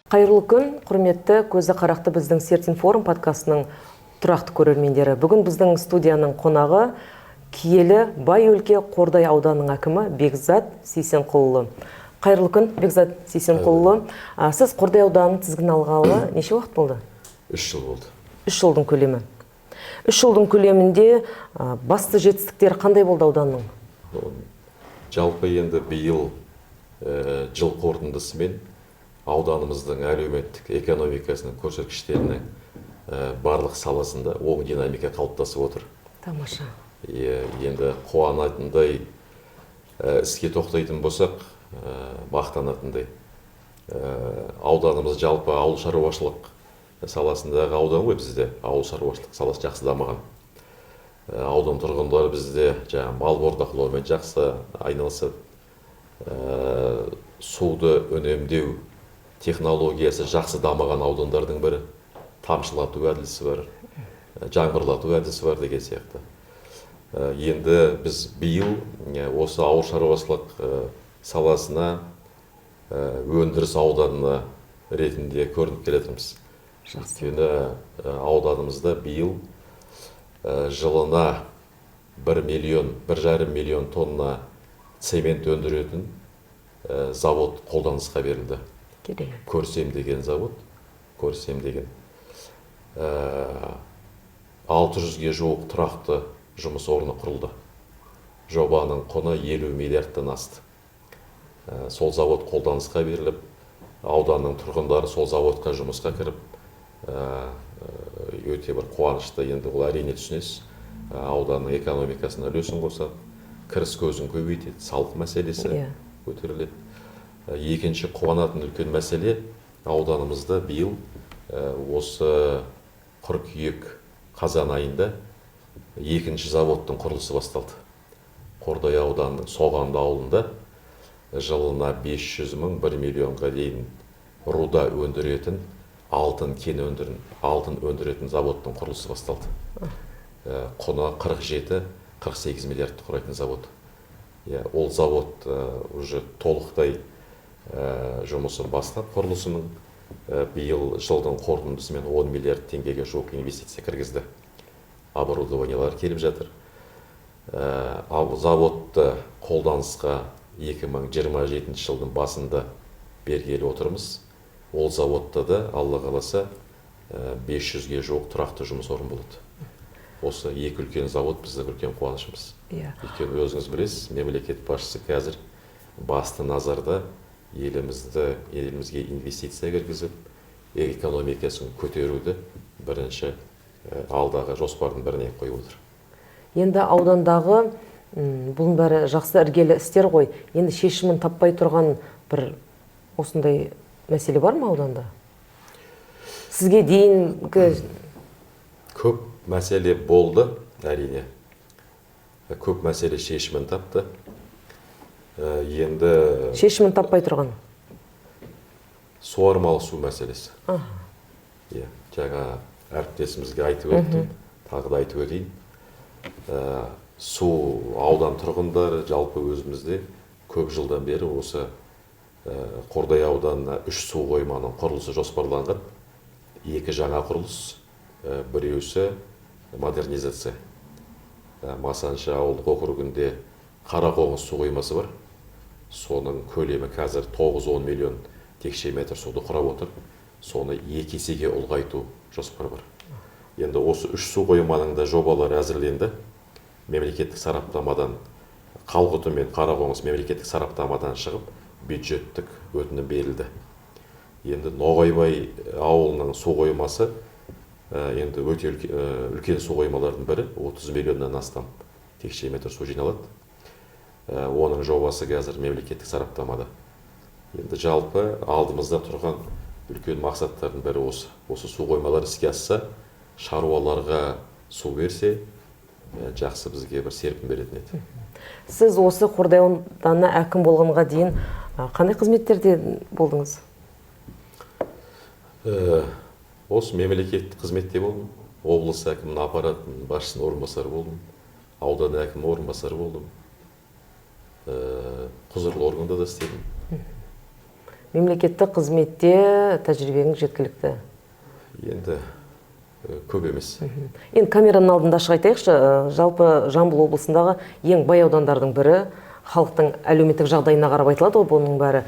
Қайырлы күн, құрметті көзі қарақты біздің Сертинформ подкастының тұрақты көрермендері. Бүгін біздің студияның қонағы киелі бай өлке Қордай ауданының әкімі Бекзат Сейсенқұлұлы. Қайырлы күн, Бекзат Сейсенқұлұлы. Сіз Қордай ауданын тізгін алғалы неше уақыт болды? 3 жыл болды. 3 жылдың көлемі. 3 жылдың көлемінде басты жетістіктері қандай болды ауданның? Жалпы енді биыл жыл қорытындысымен ауданымыздың әлеуметтік экономикасының көрсеткіштерінің барлық саласында оң динамика қалыптасып отыр. Тамаша. Енді қуанатындай іске тоқтайтын болсақ, мақтанатындай. Ауданымыз жалпы ауыл шаруашылық саласындағы аудан ғой бізде. Ауыл шаруашылық саласы жақсы дамыған. Аудан тұрғындары бізде жаңа мал бордақылаумен жақсы айналысады. Суды үнемдеу технологиясы жақсы дамыған аудандардың бірі. Тамшылату әдісі бар, жаңбырлату әдісі бар деген сияқты. Енді біз биыл осы ауыл шаруашылық саласына өндіріс ауданына ретінде көрініп келе жатырмыз. Өйткені ауданымызда биыл жылына 1 миллион, 1,5 миллион тонна цемент өндіретін завод қолданысқа берілді. Керемет. Көрсем деген завод, Көрсем деген. 600-ге жуық тұрақты жұмыс орны құрылды. Жобаның құны 50 миллиардтан асты. Сол завод қолданысқа беріліп, ауданның тұрғындары сол заводқа жұмысқа кіріп, өте бір қуанышты. Енді ол әрине түсінесіз, ауданның экономикасына үлесін қосады, кіріс көзін көбейтеді, салық мәселесі көтеріледі. Екінші қуанатын үлкен мәселе, ауданымызда биыл осы қыркүйек қазан айында екінші заводтың құрылысы басталды. Қордай ауданының Соғанды ауылында жылына 500 мың, 1 миллионға дейін руда өндіретін, алтын кен өндірін, алтын өндіретін заводтың құрылысы басталды. Құны 47-48 миллиардты құрайтын завод. Ол завод уже толықтай жұмысын бастап, құрылысының биыл жылдың қорытындысымен 10 миллиард теңгеге жуық инвестиция кіргізді. Оборудованиялар келіп жатыр. Ал заводты қолданысқа 2027 жылдың басында бергелі отырмыз. Ол заводта да, Алла қаласа, 500-ге жуық тұрақты жұмыс орны болады. Осы екі үлкен завод біздің үлкен қуанышымыз. Өйткені өзіңіз білесіз, мемлекет басшысы қазір басты назарда елімізге инвестиция кіргізіп, экономикасын көтеруді бірінші алдағы жоспардың біріне қойып отыр. Енді аудандағы бұның бәрі жақсы іргелі істер ғой. Енді шешімін таппай тұрған бір осындай мәселе бар ма ауданда? Сізге дейінгі Көп мәселе болды, әрине. Көп мәселе шешімін тапты. Енді шешімін таппай тұрған суармалы су мәселесі. Жаңа әріптесімізге айтып өттім, тағы да айтып өтейін. Су аудан тұрғындары жалпы өзімізде көп жылдан бері осы Қордай ауданына 3 су қойманың құрылысы жоспарланған. 2 жаңа құрылыс, біреусі модернизация. Масаншы ауылдық округінде Қарақоңыз су қоймасы бар. Соның көлемі қазір 9-10 миллион текше метр суды құрап отыр. Соны 2 есеге ұлғайту жоспар бар. Енді осы 3 су қойманың да жобалары әзірленді. Мемлекеттік сараптамадан Қалғұты мен Қарақоңыз мемлекеттік сараптамадан шығып, бюджеттік өтінім берілді. Енді Ноғайбай ауылының су қоймасы, енді өте үлкен су қоймалардың бірі, 30 миллионнан астам текше метр су жиналады. Оның жобасы қазір мемлекеттік сараптамада. Енді жалпы алдымызда тұрған үлкен мақсаттардың бірі осы. Осы су қоймалар іске асса, шаруаларға су берсе, жақсы бізге бір серпін беретін еді. Сіз осы Қордай ауданына әкім болғанға дейін қандай қызметтерде болдыңыз? Осы мемлекеттік қызметте болдым. Облыс әкімінің аппаратының басшысының орынбасары болдым. Аудан әкімінің орынбасары болдым. Құзырлы органда да істедім. Мемлекеттік қызметте тәжірибеңіз жеткілікті? Енді көп емес. Енді камераның алдында ашық айтайықшы, жалпы Жамбыл облысындағы ең бай аудандардың бірі, халықтың әлеуметтік жағдайына қарап айтылады ғой бұның бәрі.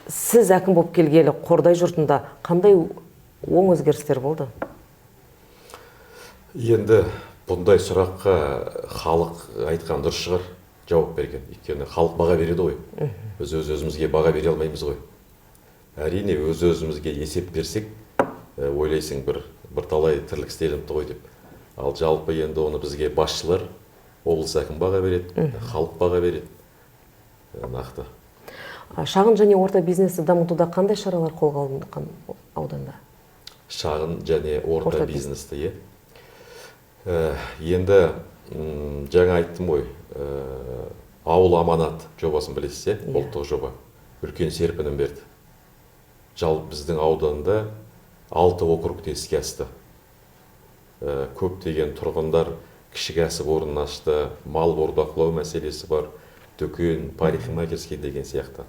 Сіз әкім болып келгелі Қордай жұртында қандай оң өзгерістер болды? Енді бұндай сұраққа халық айтқан дұрыс шығар, жауап берген. Өйткені халық баға береді ғой. Біз өз-өзімізге баға бере алмаймыз ғой. Әрине, өз-өзімізге есеп берсек, ойлайсың бірталай тірлік істелініпті ғой деп. Ал жалпы енді оны бізге басшылар, облыс әкімі баға береді, халық баға береді. Нақты. Шағын және орта бизнесті дамытуда қандай шаралар қолға алынған ауданда? Шағын және орта бизнесті, иә. Енді жаңа айттым ғой, ауыл аманат жобасын білесіз, иә? Ұлттық жоба. Үлкен серпінін берді. Жалпы біздің ауданда 6 округте іске асты. Көптеген тұрғындар кіші кәсіпорын ашты, мал бордақылау мәселесі бар, дүкен, парикмахерский деген сияқты.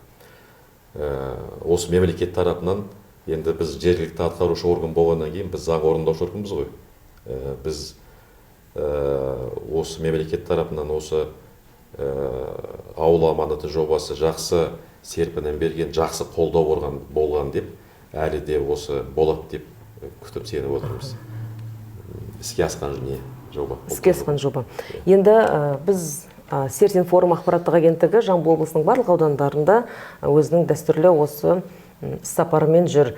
Осы мемлекет тарапынан енді біз жергілікті атқарушы орган болғаннан кейін біз заң орындаушы органбыз ғой. Біз осы мемлекет тарапынан осы ауыл аманаты жобасы жақсы серпінін берген, жақсы қолдау болған деп, әлі де осы болады деп күтіп сеніп отырмыз. Іске асқан не жоба. Іске асқан жоба. Енді біз Сертинформ ақпараттық агенттігі Жамбыл облысының барлық аудандарында өзінің дәстүрлі осы іссапарымен жүр.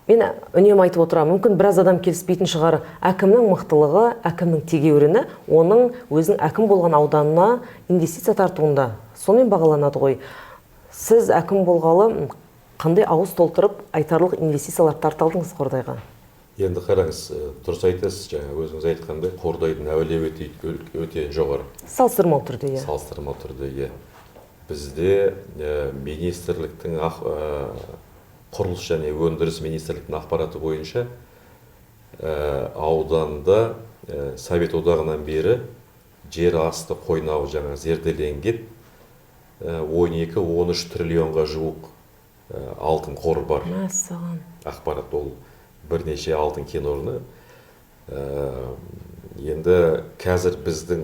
Мен үнемі айтып отырамын, мүмкін біраз адам келіспейтін шығар, әкімнің мықтылығы, әкімнің тегеуріні, оның өзінің әкім болған ауданына инвестиция тартуында сонымен бағаланады ғой. Сіз әкім болғалы қандай ауыз толтырып айтарлық инвестициялар тарта алдыңыз Қордайға? Енді қараңыз, дұрыс айтасыз, жаңа өзіңіз айтқандай, Қордайдың әлеуеті өте жоғары. Салыстырмалы түрде, иә. Салыстырмалы түрде, иә. Бізде министрліктің құрылыс және өндіріс министрліктің ақпараты бойынша ауданда Совет одағынан бері жер асты қойнауы жаңа зерделенген 12-13 триллионға жуық алтын қоры бар. Мәссаған. Ақпарат ол бірнеше алтын кен орны. Енді қазір біздің,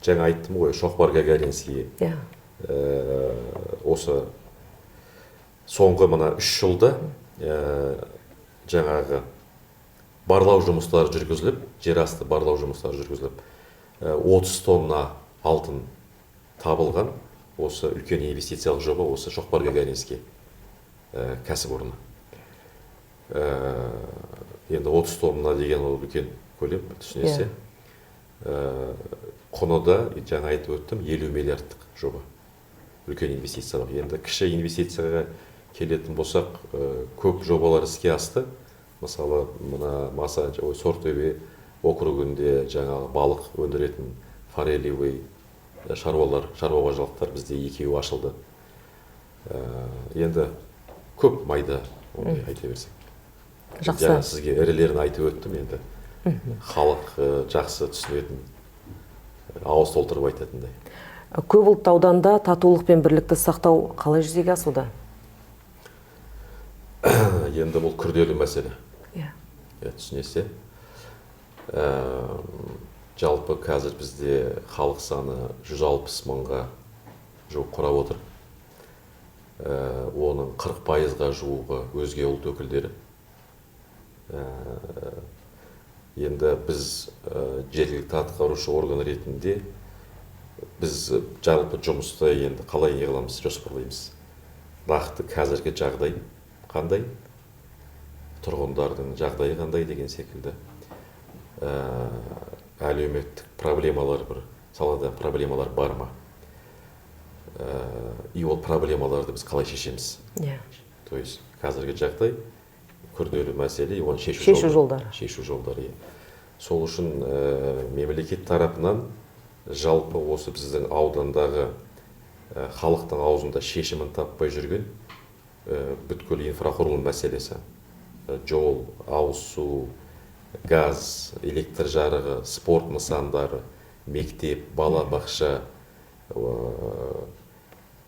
жаңа айттым ғой, Шоқпар Гагаринский. Осы соңғы мына 3 жылда жаңағы барлау жұмыстары жүргізіліп, жер асты барлау жұмыстары жүргізіліп, 30 тонна алтын табылған. Осы үлкен инвестициялық жоба осы Шоқпар Гагаринский кәсіпорны. Енді 30 тонна деген ол үлкен көлем, түсінесе. Құны да, жаңа айтып өттім, 50 миллиардтық жоба. Үлкен инвестициялық. Енді кіші инвестицияға келетін болсақ, көп жобалар іске асты. Мысалы, мына Маса, Сортөбе округінде жаңағы балық өндіретін форелевый шаруалар, шаруа қожалықтар бізде екеуі ашылды. Енді көп майда ондай айта берсек. Жақсы. Жаңа сізге ірілерін айтып өттім енді. Халық жақсы түсінетін, ауыз толтырып айтатындай. Көп ұлтты ауданда татулық пен бірлікті сақтау қалай жүзеге асуда? Енді бұл күрделі мәселе. Иә. Түсінесе. Жалпы қазір бізде халық саны 160 мыңға жуық құрап отыр. Оның 40%-ға жуығы өзге ұлт өкілдері. Енді біз жергілікті атқарушы орган ретінде біз жалпы жұмысты енді қалай не қыламыз, жоспарлаймыз. Нақты қазіргі жағдай қандай, тұрғындардың жағдайы қандай деген секілді. Әлеуметтік проблемалар, бір салада проблемалар бар ма? И ол проблемаларды біз қалай шешеміз? То есть қазіргі жағдай күрделі мәселе, оны шешу жолдары. Шешу жолдары. Сол үшін мемлекет тарапынан жалпы осы біздің аудандағы халықтың аузында шешімін таппай жүрген бүткіл инфрақұрылым мәселесі. Жол, ауыз су, газ, электр жарығы, спорт нысандары, мектеп, балабақша,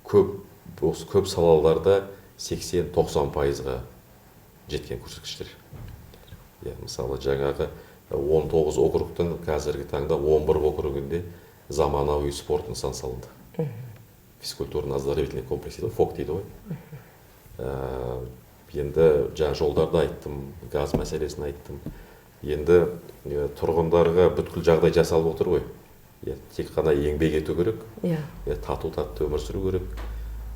көп салаларда 80-90 пайызға жеткен көрсеткіштер. Иә, мысалы, жаңағы 19 округтың қазіргі таңда 11 округінде заманауи спорт нысан салынды. Физкультурно оздоровительный комплекс дейді ғой, ФОК дейді ғой. Енді жаңа жолдарды айттым, газ мәселесін айттым. Енді тұрғындарға бүткіл жағдай жасалып отыр ғой. Иә, тек қана еңбек ету керек. Иә, тату тәтті өмір сүру керек.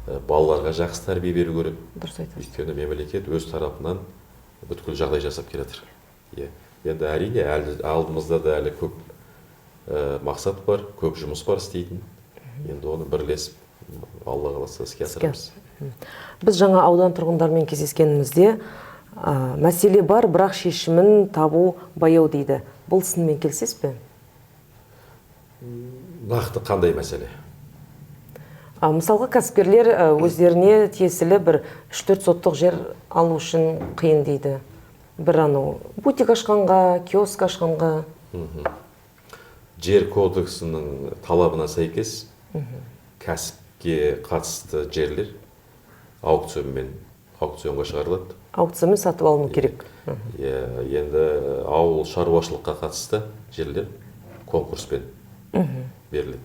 Балаларға жақсы тәрбие беру керек. Дұрыс айтасыз. Өйткені мемлекет өз тарапынан бүткіл жағдай жасап келе жатыр. Иә. Енді, әрине, әлі алдымызда да әлі көп мақсат бар, көп жұмыс бар істейтін. Енді оны бірлесіп, Алла қаласа, іске асырамыз. Біз жаңа аудан тұрғындарымен кездескенімізде, мәселе бар, бірақ шешімін табу баяу дейді. Бұл сынмен келісесіз бе? Нақты қандай мәселе? Мысалға, кәсіпкерлер өздеріне тиесілі бір 3-4 соттық жер алу үшін қиын дейді. Бір анау бутик ашқанға, киоск ашқанға. Жер кодексінің талабына сәйкес, кәсіпке қатысты жерлер аукционға шығарылады. Аукционмен сатып алыну керек. Иә, енді ауыл шаруашылыққа қатысты жерлер конкурспен беріледі.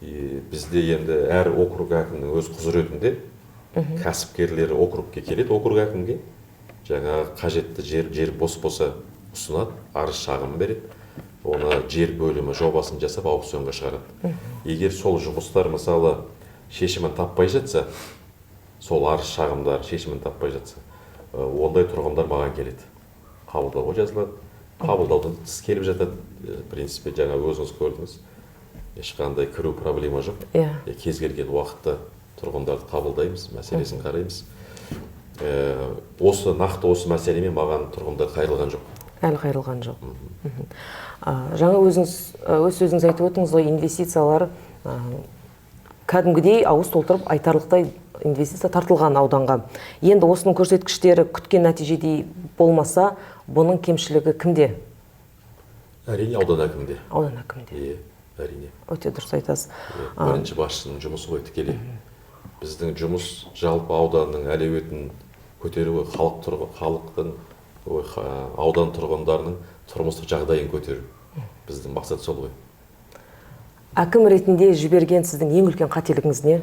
И бізде енді әр округ әкімінің өз құзыретінде, кәсіпкерлер округке келеді, округ әкімге жаңағы қажетті жер бос болса ұсынады, арыз шағым береді. Оны жер бөлімі жобасын жасап, аукционға шығарады. Егер сол жұмыстар, мысалы, шешімін таппай жатса, сол арыз шағымдар шешімін таппай жатса, ондай тұрғындар маған келеді, қабылдауға жазылады, қабылдаудан тыс келіп жатады. В принципе, жаңа өзіңіз көрдіңіз, ешқандай кіру проблема жоқ. Кез келген уақытта тұрғындарды қабылдаймыз, мәселесін қараймыз. Осы нақты осы мәселемен маған тұрғындар қайырылған жоқ. Әлі қайырылған жоқ. Жаңа өзіңіз өз сөзіңіз айтып өттіңіз ғой, инвестициялар, кәдімгідей ауыз толтырып айтарлықтай инвестиция тартылған ауданға. Енді осының көрсеткіштері күткен нәтижедей болмаса, бұның кемшілігі кімде? Әрине, аудан әкімінде. Аудан әкімінде. Иә, әрине. Өте дұрыс айтасыз. Иә, бірінші басшының жұмысы ғой тікелей. Біздің жұмыс жалпы ауданның әлеуетін көтеру ғой, халықтың, ой, аудан тұрғындарының тұрмыстық жағдайын көтеру. Біздің мақсат сол ғой. Әкім ретінде жіберген сіздің ең үлкен қателігіңіз не?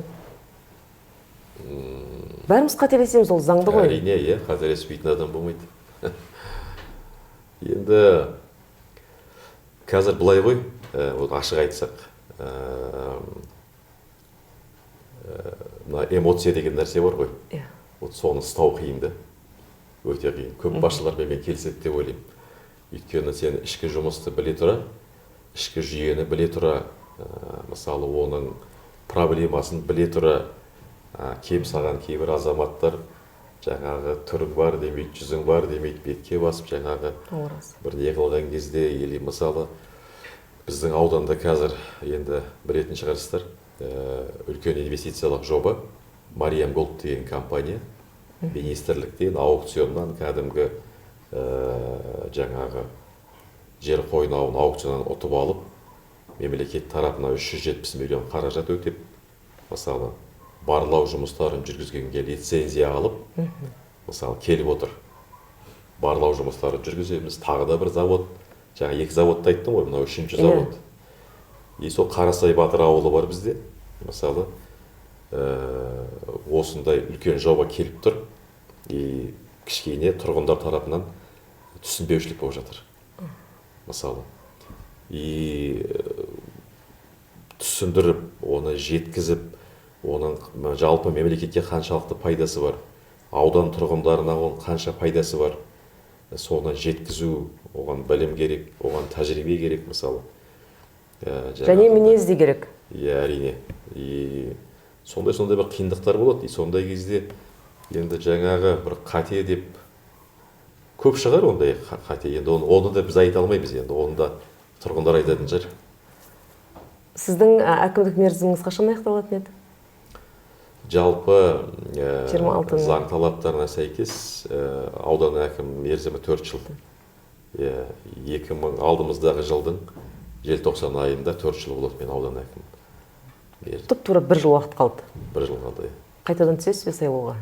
Бәріміз қателесеміз, ол заңды ғой. Әрине, иә, қателеспейтін адам болмайды. Енді қазір былай ғой, вот ашық айтсақ, мына эмоция деген нәрсе бар ғой. Вот соны ұстау қиын да. Өте қиын. Көп басшылармен мен келіседі деп ойлаймын. Өйткені сен ішкі жұмысты біле тұра, ішкі жүйені біле тұра, мысалы, оның проблемасын біле тұра, кем саған кейбір азаматтар жаңағы түрің бар демейді, жүзің бар демейді, бетке басып жаңағы Ол рас. бір не қылған кезде, или мысалы, біздің ауданда қазір енді білетін шығарсыздар, үлкен инвестициялық жоба, Мариам Голд деген компания министрліктен аукционнан кәдімгі жаңағы жер қойнауын аукционнан ұтып алып, мемлекет тарапынан 370 миллион қаражат өтеп, мысалы, барлау жұмыстарын жүргізгенге лицензия алып, мысалы, келіп отыр. Барлау жұмыстарын жүргіземіз, тағы да бір завод, жаңа екі заводты айттым ғой, мынау үшінші завод. И сол Қарасай батыр ауылы бар бізде, мысалы, осындай үлкен жоба келіп тұр, и кішкене тұрғындар тарапынан түсінбеушілік болып жатыр. Мысалы, и түсіндіріп, оны жеткізіп, оның жалпы мемлекетке қаншалықты пайдасы бар, аудан тұрғындарына оның қанша пайдасы бар, соны жеткізу, оған білім керек, оған тәжірибе керек, мысалы. Және мінез де керек. Иә, әрине. И сондай бір қиындықтар болады. И сондай кезде енді жаңағы бір қате деп көп шығар ондай қате. Енді оны да біз айта алмаймыз, енді оны да тұрғындар айтатын шығар. Сіздің әкімдік мерзіміңіз қашан аяқталатын еді? Жалпы, 26-ны. заң талаптарына сәйкес, аудан әкімі мерзімі 4 жыл. Иә, екі мың алдымыздағы жылдың желтоқсан айында 4 жыл болады мен аудан әкімі. Тұп-тура бір жыл уақыт қалды. Бір жыл қалды, иә. Қайтадан түсесіз бе сайлауға?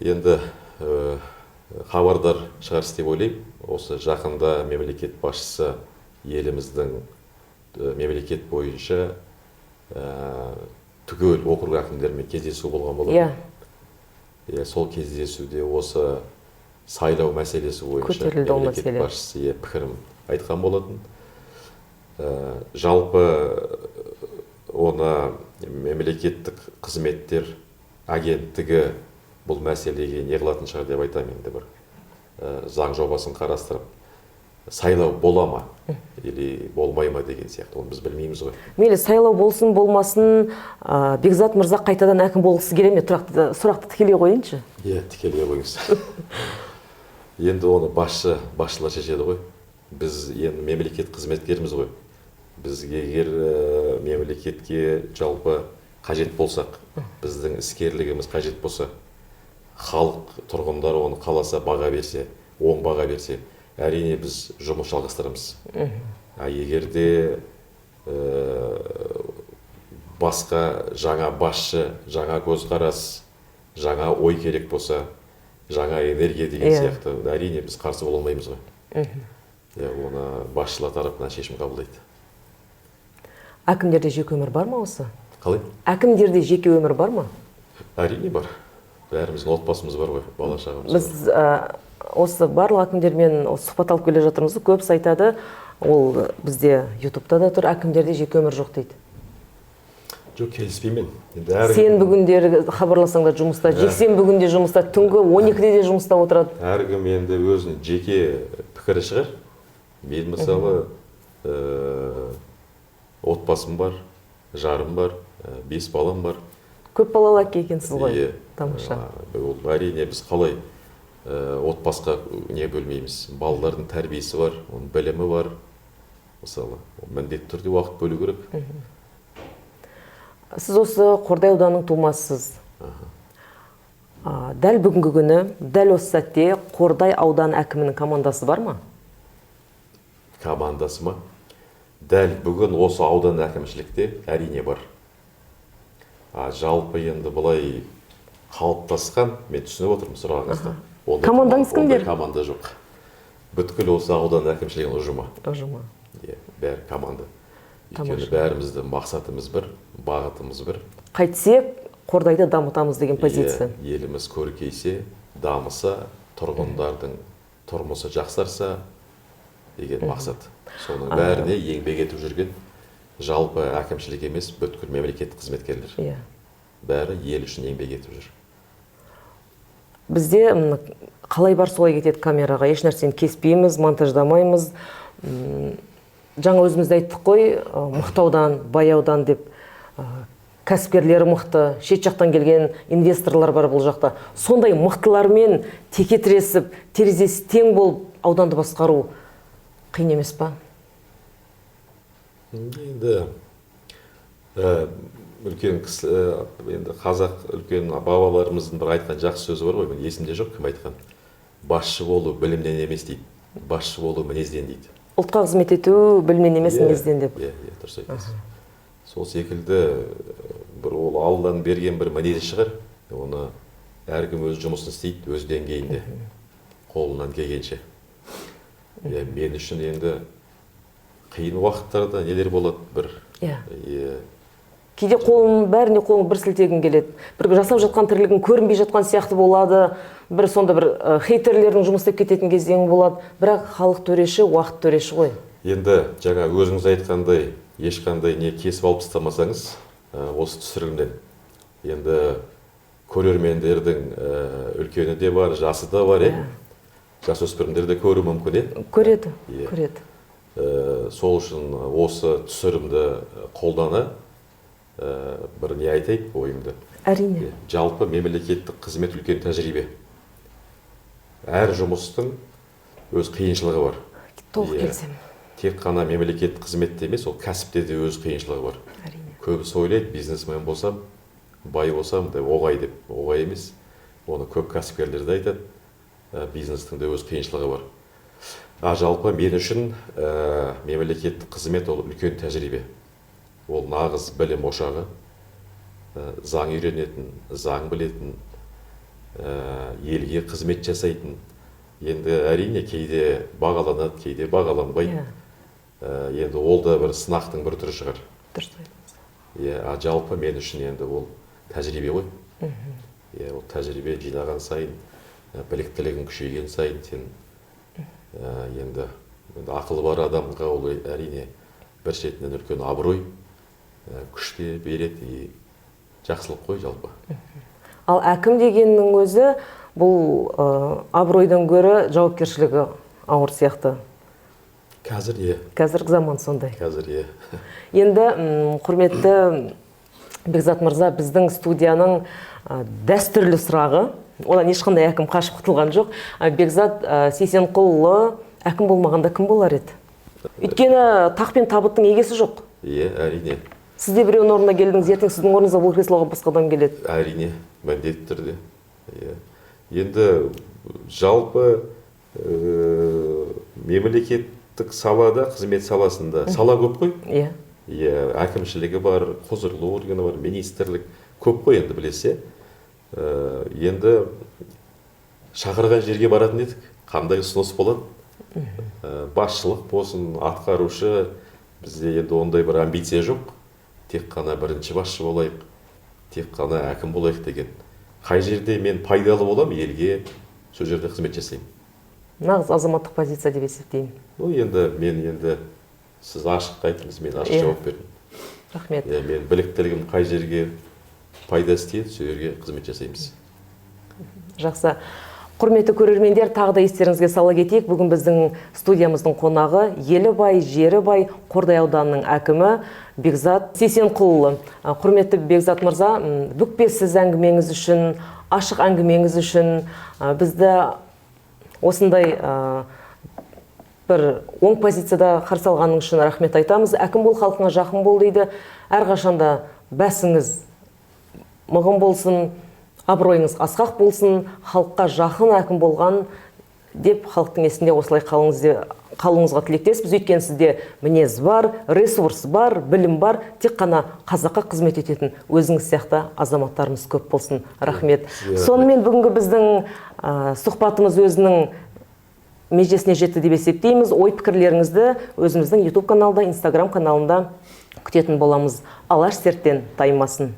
Енді хабардар шығарсыз деп ойлаймын. Осы жақында мемлекет басшысы еліміздің мемлекет бойынша түгел округ әкімдерімен кездесу болған болатын. Иә. Сол кездесуде осы сайлау мәселесі бойынша мемлекет басшысы пікірін айтқан болатын. Жалпы оны мемлекеттік қызметтер агенттігі бұл мәселеге не қылатын шығар деп айтамын. Енді бір заң жобасын қарастырып, сайлау бола ма или болмай ма деген сияқты, оны біз білмейміз ғой. Мейлі сайлау болсын болмасын, Бекзат мырза қайтадан әкім болғысы келе ме? Сұрақты тікелей қояйыншы. Иә, тікелей қойыңыз. Енді оны басшылар шешеді ғой. Біз енді мемлекет қызметкеріміз ғой. Бізге егер мемлекетке жалпы қажет болсақ, біздің іскерлігіміз қажет болса, халық тұрғындары оны қаласа, баға берсе, оң баға берсе, әрине біз жұмыс жалғастырамыз. А егер де басқа жаңа басшы, жаңа көзқарас, жаңа ой керек болса, жаңа энергия деген сияқты, әрине біз қарсы бола алмаймыз ғой. Оны басшылар тарапынан шешім қабылдайды. Әкімдерде жеке өмір бар ма осы? Қалай? Әкімдерде жеке өмір бар ма? Әрине бар. Бәріміздің отбасымыз бар ғой, бала шағамыз бар. Біз осы барлық әкімдермен сұхбат алып келе жатырмыз. Көбісі айтады, ол бізде ютубта да тұр, әкімдерде жеке өмір жоқ дейді. Жоқ, келіспеймін. Сенбі күндері хабарласаң да жұмыста, жексенбі күнде жұмыста, түнгі 12-де де жұмыста отырады. Әркім енді өзінің жеке пікірі шығар. Мен мысалы отбасым бар, жарым бар, 5 балам бар. Көп балалы әке екенсіз ғой. Тамаша. Ол әрине біз қалай отбасыға не бөлмейміз. Балалардың тәрбиесі бар, оның білімі бар. Мысалы, міндетті түрде уақыт бөлу керек. Сіз осы Қордай ауданының тумасысыз. Дәл бүгінгі күні, дәл осы сәтте Қордай ауданы әкімінің командасы бар ма? Командасы ма? Дәл бүгін осы аудан әкімшілікте әрине бар. Жалпы енді былай қалыптасқан, мен түсініп отырмын сұрағыңызды. Командаңыз кімдер? Команда жоқ. Бүткіл осы аудан әкімшілігінің ұжымы. Ұжымы. Бәрі команда. Өйткені бәріміздің мақсатымыз бір, бағытымыз бір. Қайтсек, Қордайды дамытамыз деген позиция. Еліміз көркейсе, дамыса, тұрғындардың тұрмысы жақсарса деген мақсат. Соның бәріне еңбек етіп жүрген жалпы әкімшілік емес, бүткіл мемлекеттік қызметкерлер. Бәрі ел үшін еңбек етіп жүр. Бізде қалай бар солай кетеді камераға, еш нәрсені кеспейміз, монтаждамаймыз. Жаңа өзіміз айттық қой, мықты аудан, бай аудан деп, кәсіпкерлері мықты, шет жақтан келген инвесторлар бар бұл жақта. Сондай мықтылармен теке тіресіп, терезесі тең болып ауданды басқару қиын емес па? Енді үлкен кісі, енді қазақ үлкен бабаларымыздың бір айтқан жақсы сөзі бар ғой, мен есімде жоқ кім айтқан. Басшы болу білімнен емес дейді, басшы болу мінезден дейді. Ұлтқа қызмет ету білімнен емес, мінезден деп. Иә, дұрыс айтасыз. Сол секілді бір ол Алладан берген бір мінезі шығар. Оны әркім өз жұмысын істейді, өз деңгейінде, қолынан келгенше. Мен үшін енді қиын уақыттарда нелер болады бір. Иә. Кейде қолың, бәріне қолың бір сілтегің келеді. Бір жасап жатқан тірлігің көрінбей жатқан сияқты болады. Бір сонда бір хейтерлердің жұмыс істеп кететін кезеңі болады. Бірақ халық төреші, уақыт төреші ғой. Енді жаңа өзіңіз айтқандай, ешқандай не кесіп алып тастамасаңыз, осы түсірілімнен. Енді көрермендердің үлкені де бар, жасы да бар, жасөспірімдер де көруі мүмкін, Көреді, көреді. Сол үшін осы түсірімді қолдана бір не айтайын ойымды. Әрине. Жалпы мемлекеттік қызмет үлкен тәжірибе. Әр жұмыстың өз қиыншылығы бар. Толық келісемін. Тек қана мемлекеттік қызметте емес, ол кәсіпте де өз қиыншылығы бар. Әрине. Көбісі ойлайды, бизнесмен болсам, бай болсам деп оңай деп. Оңай емес. Оны көп кәсіпкерлер де айтады. Бизнестің де өз қиыншылығы бар. Жалпы мен үшін мемлекеттік қызмет ол үлкен тәжірибе. Ол нағыз білім ошағы, заң үйренетін, заң білетін, Елге қызмет жасайтын. Енді әрине кейде бағаланады, кейде бағаланбайды. Енді ол да бір сынақтың бір түрі шығар. Дұрыс айтасыз. Иә, а жалпы мен үшін енді ол тәжірибе ғой. Иә, ол тәжірибе жинаған сайын, біліктілігің күшейген сайын сен енді ақылы бар адамға ол әрине бір шетінен үлкен абырой, күш те береді, и жақсылық қой жалпы. Ал әкім дегеннің өзі бұл абыройдан гөрі жауапкершілігі ауыр сияқты. Қазір е. Қазіргі заман сондай. Қазір е. Енді, құрметті Бекзат мырза, біздің студияның дәстүрлі сұрағы, одан ешқандай әкім қашып құтылған жоқ. Бекзат Сейсенқұлұлы әкім болмағанда кім болар еді? Өйткені тақ пен табыттың егесі жоқ. Е, әрине. Сіз де біреудің орнына келдіңіз, ертең сіздің орныңызға бұл креслоға басқа адам келеді. Әрине, міндетті түрде. Енді жалпы мемлекеттік салада, қызмет саласында сала көп қой. Иә. Иә, әкімшілігі бар, құзырлы органы бар, министрлік көп қой енді білесе. Енді шақырған жерге баратын едік. Қандай ұсыныс болады? Басшылық болсын, атқарушы, бізде енді ондай бір амбиция жоқ. Тек қана бірінші басшы болайық, тек қана әкім болайық деген. Қай жерде мен пайдалы болам, елге сол жерде қызмет жасаймын. Нағыз азаматтық позиция деп есептеймін. Ну, енді мен енді сіз ашық айттыңыз, мен ашық жауап бердім. Рахмет. Мен біліктілігім қай жерге пайдасы тиеді, сол жерге қызмет жасаймыз. Жақсы. Құрметті көрермендер, тағы да естеріңізге сала кетейік. Бүгін біздің студиямыздың қонағы елі бай, жері бай, Қордай ауданының әкімі Бекзат Сейсенқұлұлы. Құрметті Бекзат мырза, бүкпесіз әңгімеңіз үшін, ашық әңгімеңіз үшін, бізді осындай бір оң позицияда қарсы алғаныңыз үшін рахмет айтамыз. Әкім бол, халқыңа жақын бол дейді. Әрқашанда бәсіңіз мығым болсын, абыройыңыз асқақ болсын, халыққа жақын әкім болған деп халықтың есінде осылай қалуыңызға тілектеспіз. Өйткені сізде мінез бар, ресурс бар, білім бар, тек қана қазаққа қызмет ететін өзіңіз сияқты азаматтарымыз көп болсын. Рахмет. Сонымен бүгінгі біздің сұхбатымыз өзінің межесіне жетті деп есептейміз. Ой пікірлеріңізді өзіміздің YouTube каналда, Instagram каналында күтетін боламыз. Алаш серттен таймасын.